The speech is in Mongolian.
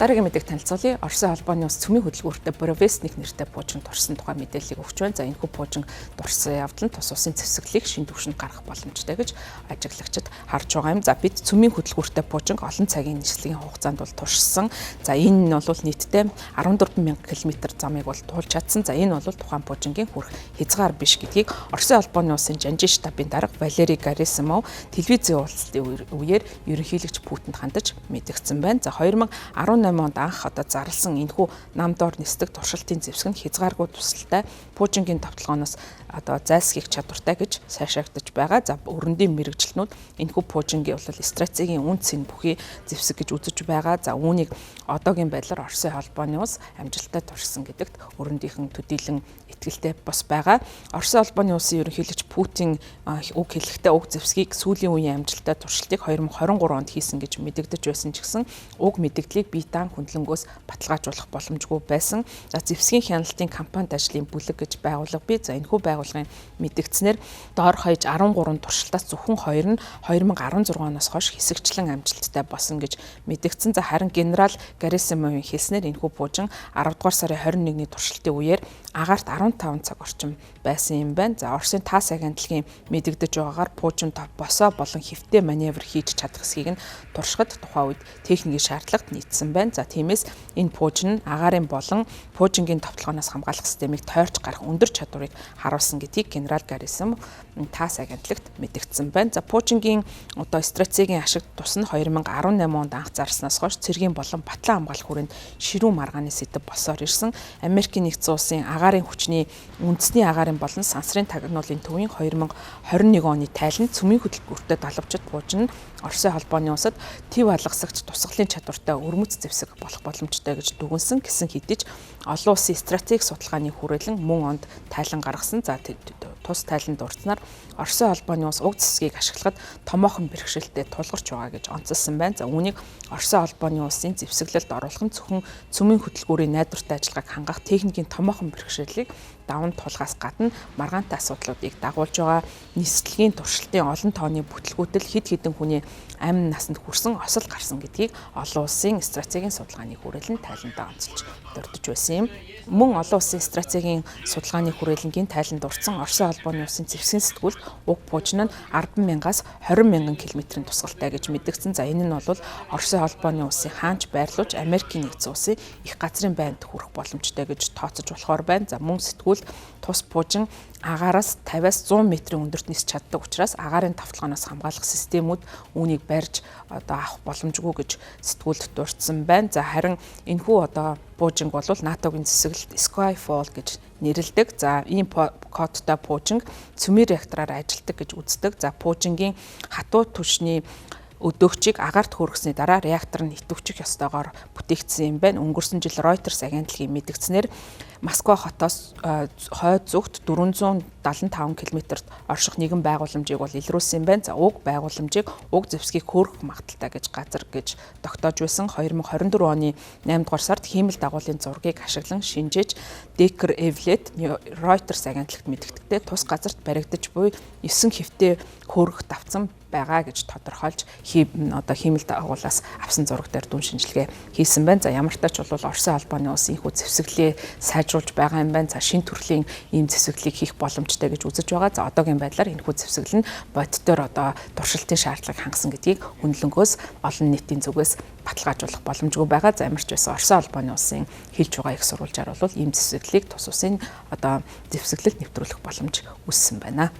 Дараагийн мэдээг танилцуулъя. Оросын холбооны улс цөмийн хөдөлгүүртээ Буревестник нэртэй пуужин турсан тухай мэдээллийг өгч байна. За, энэхүү пуужин дурсан явдал нь тус улсын зэвсэглэлийг шинэ түвшинд гаргах боломжтой гэж ажиглагчид харж байгаа юм. За, бид цөмийн хөдөлгүүртээ пуужинг олон цагийн нислэгийн хугацаанд бол туршсан. За, энэ нь бол нийтдээ 14 мянга км замыг бол туулж чадсан. За, энэ бол тухайн пуужингийн хүрх хязгаар биш гэдгийг Оросын холбооны улсын Жанжин штабын дарга Валерий Герасимов телевизийн уулзалтын үеэр ерөнхийлөгч Путинд хандаж мэдгдсэн байна. За, 2018 онд анх одоо зарласан энэхүү нам доор нисдэг туршилтын зэвсэг нь хязгааргүй тусалтай пуужингийн довтолгооноос одоо зайлсхийх чадвартай гэж сайшаагдаж байгаа. За, өрөндийн мэргэжилтнүүд энэхүү пуужингийн бол стратегийн үнэ цэн бүхий зэвсэг гэж үзэж байгаа. За, үүнийг одоогийн байдлаар Оросын холбооны улс амжилттай туршсан гэдэгт өрөндийнхэн төдийлөн итгэлтэй бас байгаа. Оросын холбооны улсын ерөнхийлөгч Путин үг хэлэхдээ уг зэвсгийг сүүлийн үеийн амжилттай туршилтыг 2023 онд хийсэн гэж мэдэгдэж байсан ч гэсэн уг мэдэгдлийг бие даан хөндлөнгөөс баталгаажуулах боломжгүй байсан. За, зэвсгийн хяналтын компанид ажлын бүлэг гэж байгууллага бий. За, энэхүү байгууллагын мэдэгдснээр дор хаяж 13 туршилтаас зөвхөн 2 нь 2016 оноос хойш хэсэгчлэн амжилттай болсон гэж мэдэгдсэн. За, харин генерал Герасимовын хэлснээр энэхүү пуужин 10 дугаар сарын 21-ний туршилтын үеэр агаарт 15 цаг орчим байсан юм байна. За, Оросын ТАСС агентлагийн мэдэгдэж байгаагаар пуужин босоо болон хэвтээ маневр хийж чадах эсхийг нь туршихад тухайн үед техникийн шаардлагат нийцсэн байна. За, тиймээс энэ пуужин нь агаарын болон пуужингийн довтолгооноос хамгаалах системийг тойрч гарах өндөр чадварыг харуулсан гэдгийг генерал Герасимов ТАСС агентлагт мэдэгдсэн байна. За, пуужингийн одоо стратегийн ашиг тус нь 2018 онд анх зарснаас хойш цэргийн болон батлан хамгаалах хүрээнд ширүүн маргааны сэдэв болсоор ирсэн. Америкийн нэгдсэн улсын агаарын хүчний үндэсний агаарын болон сансрын тагнуулын төвийн 2021 оны тайланд цөмийн хөдөлгүүртэй далавчид пуужин нь Оросын холбооны улсад төв алгасагч тусгалын чадвартай өрмөц зэвсэг болох боломжтой гэж дүгнэсэн. Гэсэн хэдий ч олон улсын стратеги судалгааны хүрээлэн мөн онд тайлан гаргасан. За, тус тайлан дурдсанаар Оросын холбооны улс уг зэвсгийг ашиглахад томоохон бэрхшээлтэй тулгарч байгаа гэж онцолсон байна. За, үүнийг Оросын холбооны улсын зэвсэглэлд оруулах нь зөвхөн цөмийн хөдөлгүүрийн найдвартай ажиллагааг хангах техникийн томоохон бэрхшээлийг даван тулгаас гадна маргаантай асуудлуудыг дагуулж байгаа. Нислэгийн туршилтын олон тооны бүтлгүүтэл хэд хэдэн хүний амь насанд хүрсэн осол гарсан гэдгийг олон улсын стратегийн судалгааны хүрээлэн тайландаа онцолж дурдж байсан юм. Мөн олон улсын стратегийн судалгааны хүрээлэнгийн тайланд дурдсан Оросын холбооны улсын зэвсгийн сэтгүүлд уг пуужин нь 10 мянгаас 20 мянган километрийн тусгалтай гэж мэдэгдсэн. За, энэ нь бол Оросын холбооны улсын хаанч байрлуулж Америкийн нэгдсэн улсын их газрын байнд хүрэх боломжтой гэж тооцож болохоор байна. За, мөн сэтгүүлд тус пуужин агаараас 50-аас 100 метрийн өндөрт нисч чаддаг учраас агаарын довтолгооноос хамгаалах системүүд үүнийг барьж одоо авах боломжгүй гэж сэтгүүлд дурдсан байна. За, харин энэхүү одоо пуужинг бол НАТО-гийн зэвсэглэлт Skyfall гэж нэрлэдэг. За, ийм кодтой пуужинг цөмийн реактораар ажилладаг гэж үздэг. За, пуужингийн хатуу түвшний өдөөгчийг агаарт хөөргөсний дараа реактор нь идэвхжих ёстойгоор бүтээгдсэн юм байна. Өнгөрсөн жил Reuters агентлагийн мэдэгдснээр Москва хотоос хойд зүгт 475 км-т орших нэгэн байгууламжийг бол илрүүлсэн юм байна. За, уг байгууламжийг уг зэвсгийг хөөргөх магадлалтай гэж газар гэж тогтоож байсан. 2024 оны 8 дугаар сард хиймэл дагуулын зургийг ашиглан шинжээч Декер Эвлет Reuters агентлагт мэдэгдэхдээ тус газарт баригдаж буй 9 хэвтээ хөөргөх давтсан байгаа гэж тодорхойлж одоо хиймэл дагуулаас авсан зураг дээр дүн шинжилгээ хийсэн байна. За, ямар ч тач бол Оросын холбооны улс энэхүү зэвсэглээ сайжруулж байгаа юм байна. За, шинэ төрлийн ийм зэвсэглийг хийх боломжтой гэж үзэж байгаа. За, одоогийн байдлаар энэхүү зэвсэгэл нь бодитоор одоо туршилтын шаардлагыг хангасан гэдгийг хөндлөнгөөс олон нийтийн зүгээс баталгаажуулах боломжгүй байгаа. За, ямар ч байсан Оросын холбооны улсын хэлж байгаа их сурвалжаар бол ийм зэвсэглийг тус улсын одоо зэвсэглэлд нэвтрүүлэх боломж үүссэн байна.